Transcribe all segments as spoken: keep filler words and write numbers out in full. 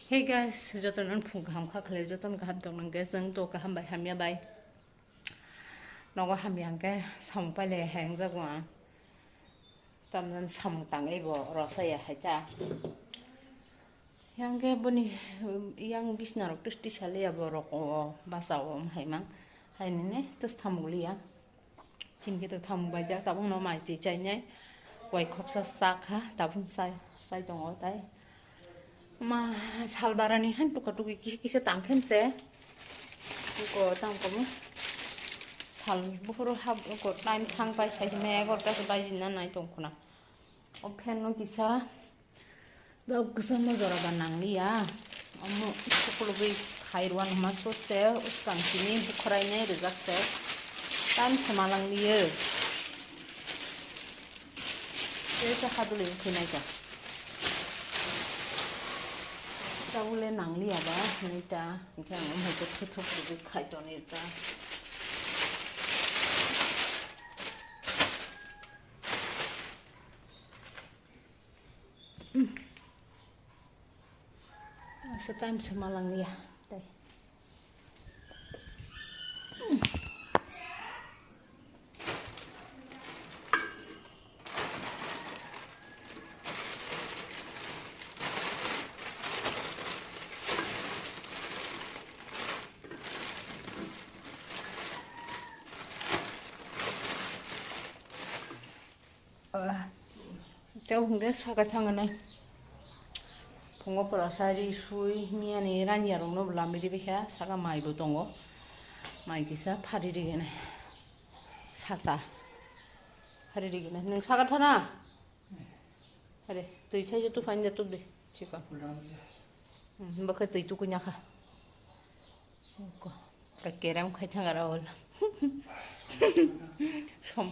Hey guys, jotono phung kaham kha khlai, jotono kaham tong nang guys, ang to kaham bai hamya bai. Nogo hamya hwnkhe samung paile hai wngjago ang. Tamjani samung tangwi bo rosaya hai ta. Yang khe boni yang bisna rok twi twi saliya borok o basa o hai mang. Hai nini twi samung liya. Chini khe thamung bai jak, tabuk no mai twi chainai. Wai khopsa cha kha, tabuk chai, chai tongo tai. Ma sal barani han tuka tuki kisa kisa tang khen se. Ko tang komo. Sal buhuru hab ko time thang pai sai me egarota se bai na nai tong khuna. O fan no kisa. Dok kwchangma jora ba nangliya. Omo sukulugwi khai rwna hwnma sotse, uskang simi hukhrainai rwjakse. Time se malangliyo. Tei khe hadulwi wngkhe naikha. Tabule nangliya ba hwnwi ta, hwnkhe ang omo hai khe thuthuk rwgwi khai tonwi ta. Asa time se malangliya tai. Tei hwnkhe saka thangnai. Phungo pora sari sui miyani ranya rokno bo lamri ribikha, saka mai bo tongo. Mai kisa phari riginai. Sata. Phari riginai. Nwng saka thana? Are, twi thaijo tuphani da tubdi. Chikon. Hmm, bakhe twi tukunya kha. Ko, pura kerem khai thang ara ol. Som,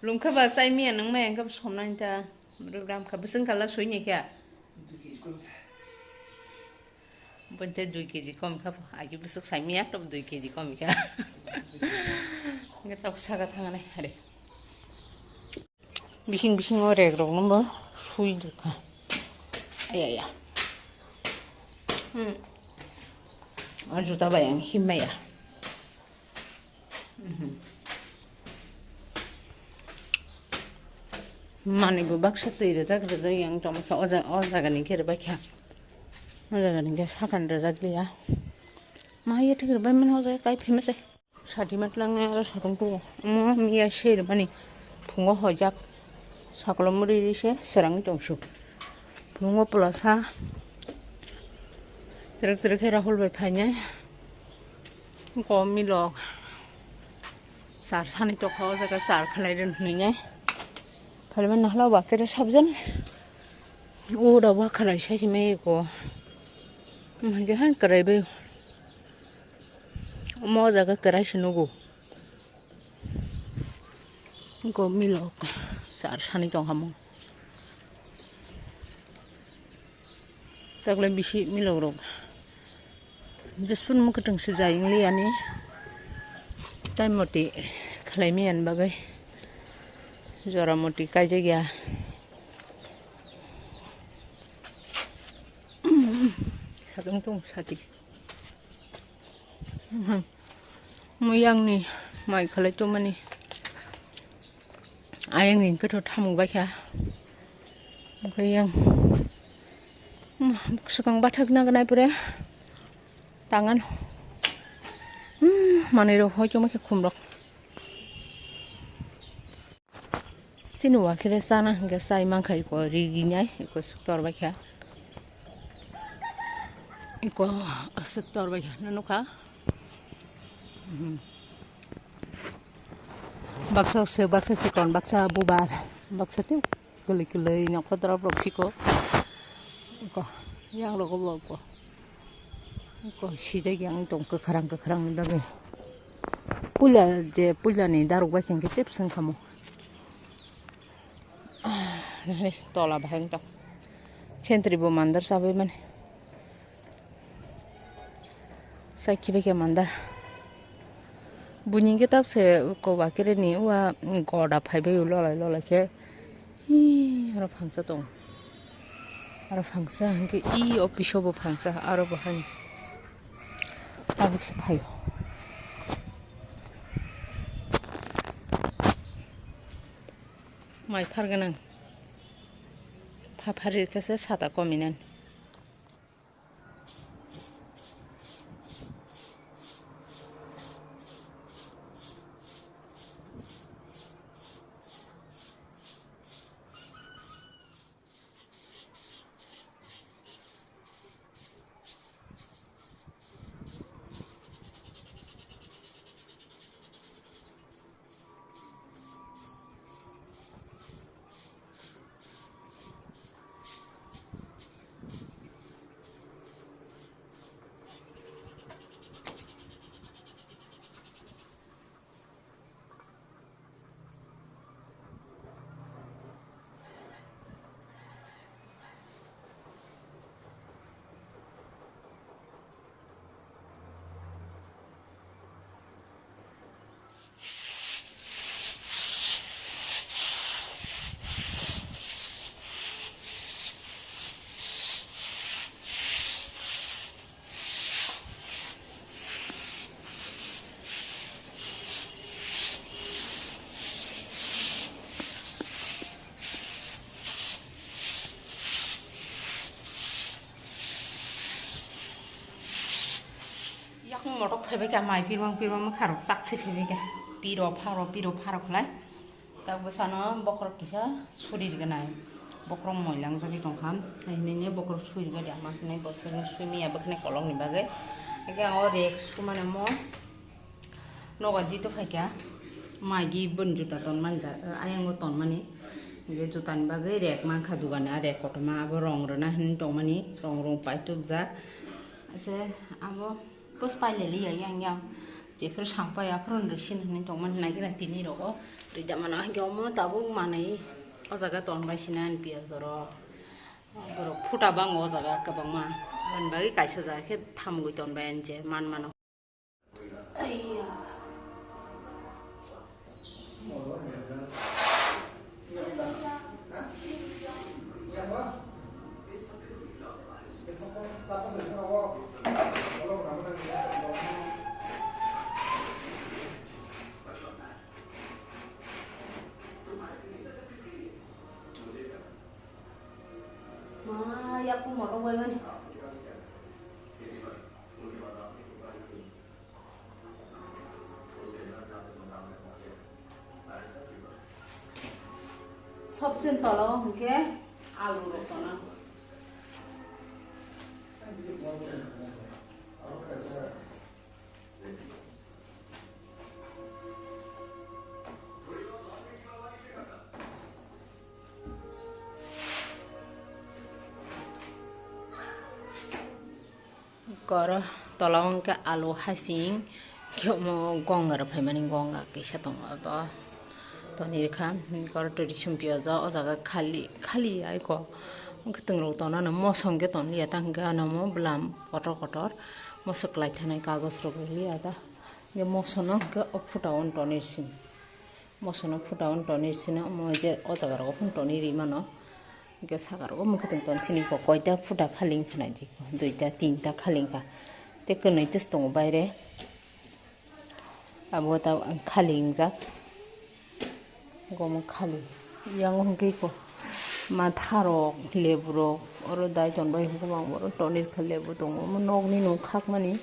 lungkha ba chai miya nang mai angkha som nang ta. Ram kha bwswng kala sui ni kha. Bonte dui kg kom kha. Agi bwswk sai miya to dui kg kom kha. Nge tok saga thang nai hare. Bising bisingo rek rok no bo sui dukha. Aya ya. Hmm. O juta bai ang himaya. Mhm. Mani bo baksa twi rwjak rwjak yang tongkha o jaga, o jaga ni khe rwbaikha. O jaga ni khe sakani rwjak liya. Ma ye thik rwbai mani o jaga kai phimase. Sati matlang aro satung tu. Omo miya se rwmani phungo hojak. Saklo muri ri se serang tongsu. Phungo pulasa. Trek trek khe Rahul bai phainai. Ko milok. Sar hani tokha o jaga sar khlai ren hwnwi nai. Phailmani nahla ba khe sabjan. O da ba khlai sai se mai ko. Hwnkhe han kwrai bai. Omo o jaga kwrai se nugo. Go milok sar sani tong hamung. Tagle bisi milok rok. Jespun mukhe tong sujai wngli ani. Tai moti khlai mi ani bagwi. Jora moti kaijak ya. Sakang tong sati. Muyang ni mai khalai tongmani. Ayang ni kotho thamuk baikha. Oke yang. Swkang bathak na ganai pore. Tangan. Manui rok hoi tongma khe khum rok. Chini wakhe sana hwnkhe chai mankha iko riginai iko swk torbaikha. Iko swk torbaikha nukha. Baksa se baksa chikon baksa bubar baksa tei kwlwi kwlwi nokho drop rok chiko. Iko yang rogo bo iko. Iko sijak yang tong kwkhrang kwkhrang ni bagwi. Puila je puila ni darok bai khe tep seng kamo. Tola bahai wng tong. Sentry bo mandar chabai mani. Sakhi bai khe mandar. Buini khe tabse koba kere ni uwa goda phaibai lolai lolai khe. Hi, oro phangsa tong. Aro phangsa hwnkhe i office o bo phangsa aro bo hani tabuk se phaio. Mai phar gwnang. Pha phar rikha se sata kominani. Yakung motok phaibai kha, mai pirmang pirmang mwkharok chak se phaibai kha. Piro pharo, piro pharo khlai. Tak bwsano bokhorok kisa suri rwgwnai. Bokhorok moilangjagwi tongkha. Hai hinwi bokhorok suri rwgadi ama hinwi bo suri sumi ya bwkhani kolokni bagwi. Hake ang o rek sumani mo. Nogo di to phaikha, maigi boni juta ton manja, eh, ayang o ton mani. Hingke juta ni bagwi rek mankha dugan ni, a rek kotorma abo rong rwna hinwi tong mani, rong rong pai tubjak. Ase abo pos pai leli ya yang yang, jephuru sang pai aphuru rwsin hinwi tong mani, naigra tini rogo rwjak mano, hingke omo tabuk manwi o jaga ton bai sina ni piyaj rok. Borok phuta bango o jaga kwbangma, aboni bagwi kaisa jaga khe thamgwi ton bai ani je man mano. Ma, yakung motok bai mani. Sobsen tola o hwnkhe alu rok tona. Koro tola o hwnkhe alu hasing, khe omo gonga rok phaimani gonga kisa tongo abo. Toni rikha, koro twi sumpi o jaga, o jaga khali, khali aiko. Hwnkhe twng rok tonano moso hwnkhe tonliya ta hwnkhe ano omo bwlam kotor kotor. Moso kwlai thanai kagoj rok rwliya ta. Hwnkhe moso no hwnkhe o phuta o toni sing. Moso no phuta o toni sino omo je o jaga rogo phano toni ri mano. Hwnkhe saka rogo mwkhwtwng ton sini ko koita phuta khali wngkha nai di ko. Duita tinta khali wngkha. Tei kwnwi tes tongo baire. Abo ta khali wngjak. Gomo khali. Yang hwnkhe ko matha rok, lebu rok, oro dai ton bai hwnkhe bang oro tonir kha lebu tongo. Omo nokni nung khakmani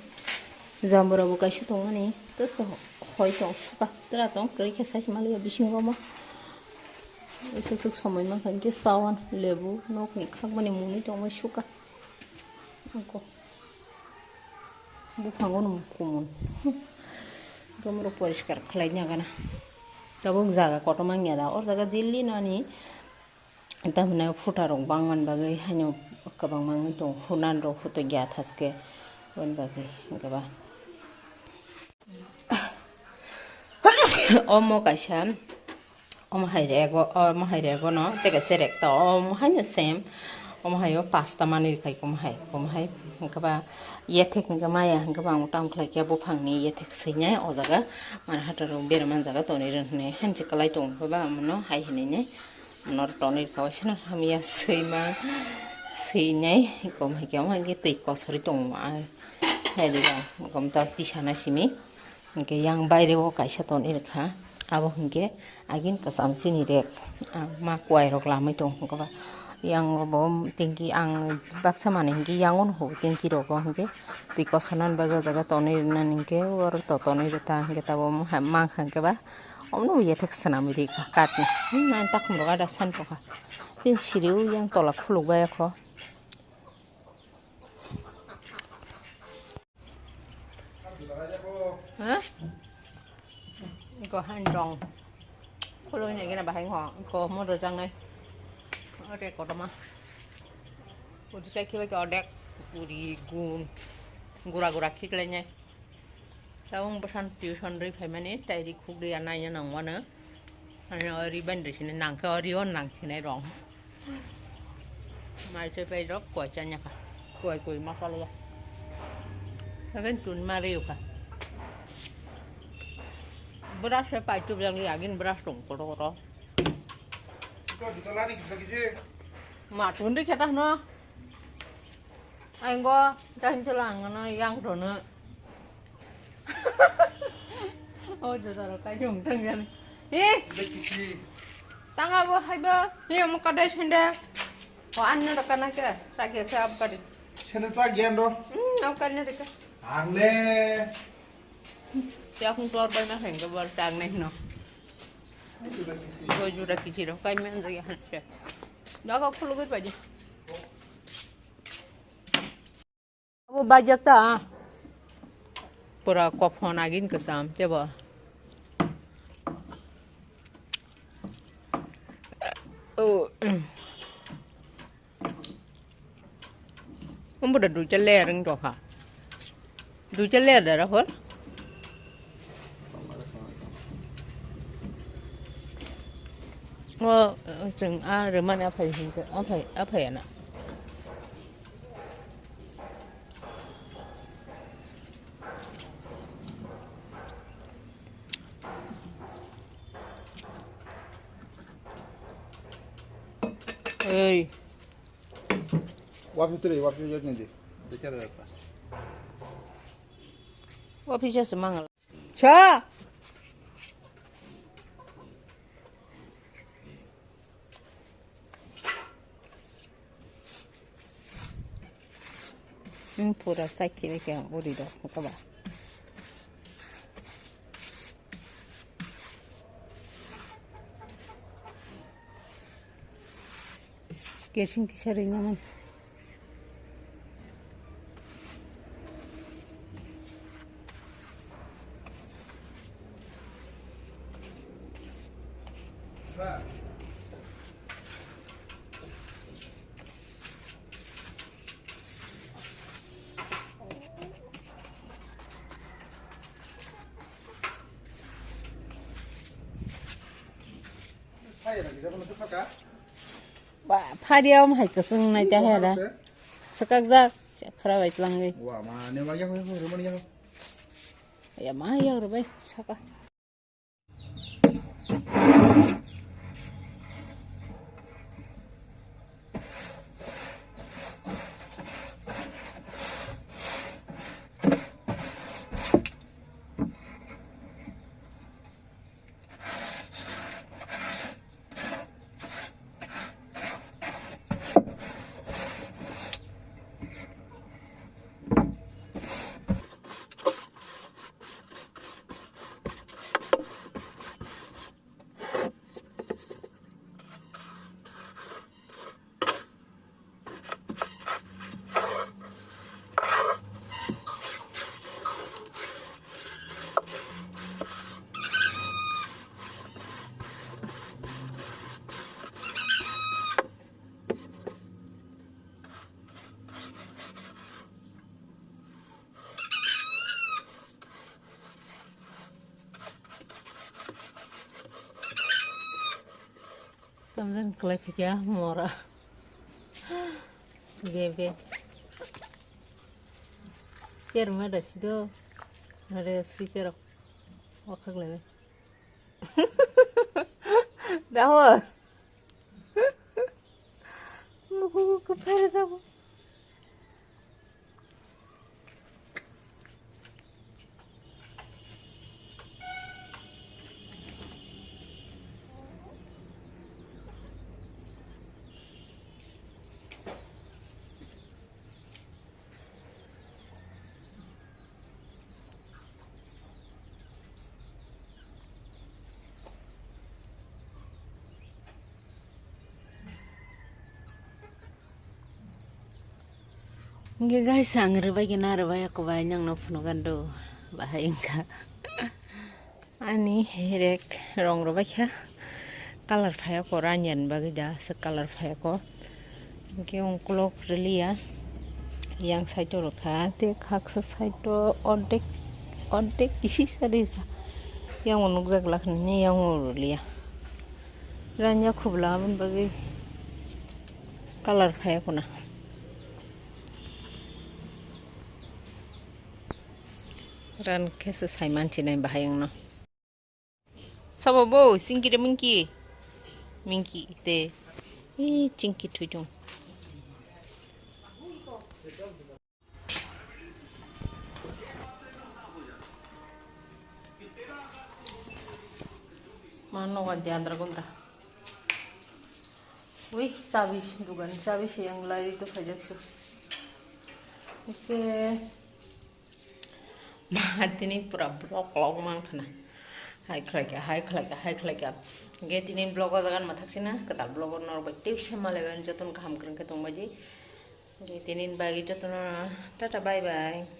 jambura bo kaisa tongmani. Tesa hoi tong suka. Tera tong kwrwi khe sai se maliya bisingo omo. Waisa swk somoi mankha hwnkhe chawan lebu nokni khakmani mwnwi tongmani suka. Angkho. Buphango no kumun. Tomorok poriskar khlai nagana. Tabuk jaga kotorma wngya da. O jaga Delhi nani. Tamni phuta rok bangmani bagwi haino kwbangma wngwi tongo. Hunan rok huto gya thaske. Aboni bagwi hwnkhe ba. Omo kaisa. Omo hai rego, omo hai rego no, tei kaisa rek to, omo hai no same. Omo hai o pasta manwi rwkhai, omo hai, omo hai, hwnkhe ba, yethek hwnkhe maya, hwnkhe ba ang tamo khlai khe buphangni yethek swinai o jaga, mane hatharo berma jaga tonwi rw hwnwi, hanchi kwlai tongo khe ba, omo no hai hwnwi nai, omo no tonwi rwkha, waisa no hamya swima. Swinai, kom hai khe, omo hai khe twi kosori tongo, ah, hai rw, kom to tisa na simi. Hwnkhe yang baire o kaisa tonwi rwkha. Abo hwnkhe agin kwcham chini rek. Ah, ma kuai rok lamwi tong hwnkhe ba. Yang bo tingki ang baksa manwi hwnkhe yang o nugo tingki rogo hwnkhe twi kosonan bagwi o jaga tonwi rwnani hwnkhe oro to tonwi rwta hwnkhe tabuk mankha hwnkhe ba omono yethek swnamwi rikha katni. Hmm, ang takhum rok ada san tongkha. Tin siri o yang tola khuluk bai kho. Hah? Iko handong. Khuloi nai gana bahai ngo. Iko mo rojang nai. Ode kodoma. Udi chai khibai ke odek. Udi gun. Gura gura khiklai nai. Tabuk bwsano tuition rwi phaimani, tei ri khuk rwi ya naina nangmano. Ano o ri bandri sini nangkhe o ri o nangkhe nai rong. Mai se pai rok koi chanya kha. Koi koi masala ya. Hagen tun ma riu kha. Brush se pai tu yang agin brush tong koto koto. Ma tun ri kheta no. Ang go, kahin chwla ang no yang rono. O jodaro kai jong tang jan. Hi? Tanga bo hai bo. Hi mo kadai sende. O anna raka na ke. Sa ke ke ab kadi. Sende sa gian do. Hmm, ab kadi na raka. Ang le. Tiak hung tor bai na heng ke bor tang nai no. Go jura kichi ro kai men jagi han se. Daga khulugui pai di. Abo bajak ta. Pura kophon agin kwcham tebo. Oh. Umbo da duita layer wng tongkha. Duita layer da rahul. O, chwng a rwmani aphai hinkhe, aphai, aphai ana. Ei. Wapi tuli, wapi jot ni di. Dekha da ta. Wapi just mangal. Cha. Hmm, pura sakhi ni kya uri do, kaba. Kerosene kisa ring naman. Ba, phariya om hai kwchwng nai ta hera. Swkakjak, khara bai tlangwi. Wa, ma, ne wa, ya, ya, ya, ya, ya. Ya, ma, ya, ro bai, saka. Tamjani kwlai phikya mora. Be, be. Cher ma da sido. Are si cher. Wakhak lebe. Daho. Kuphai rwjak bo. Hingke guys, ang rwbaikhe na rwbai ako bai nangno phunukgwno bahai wngkha. Ani rek rong rwbaikha, colour phaiya ko, raniani bagwi da se colour phaiya ko. Hingke ungkulok rwliya, yang side o rwkha, tei khaksa side o ordek, ordek kisi sa rwkha. Yang o nukjak lakhani, yang o rwliya. Ranya khubla aboni bagwi colour phaiya khuna. Ran khe se sai mansinai bahai wngno. Sabo bo, chingki de mingki. Mingki te. Ih, chingki thujung. Ma nogo de andra gundra. Ui, sabi, dugan sabi se yang lai to khajak su. Oke. Ma tini pura vlog vlog mang khana. Hai khlai kha, hai khlai kha, hai khlai kha. Ge tini vlog o jagan mathak sina, kwtal vlog o norok bai tei se malai bai jotono kaham kwrwng khe tongbai di. Ge tini bagwi jotono tata bye bye.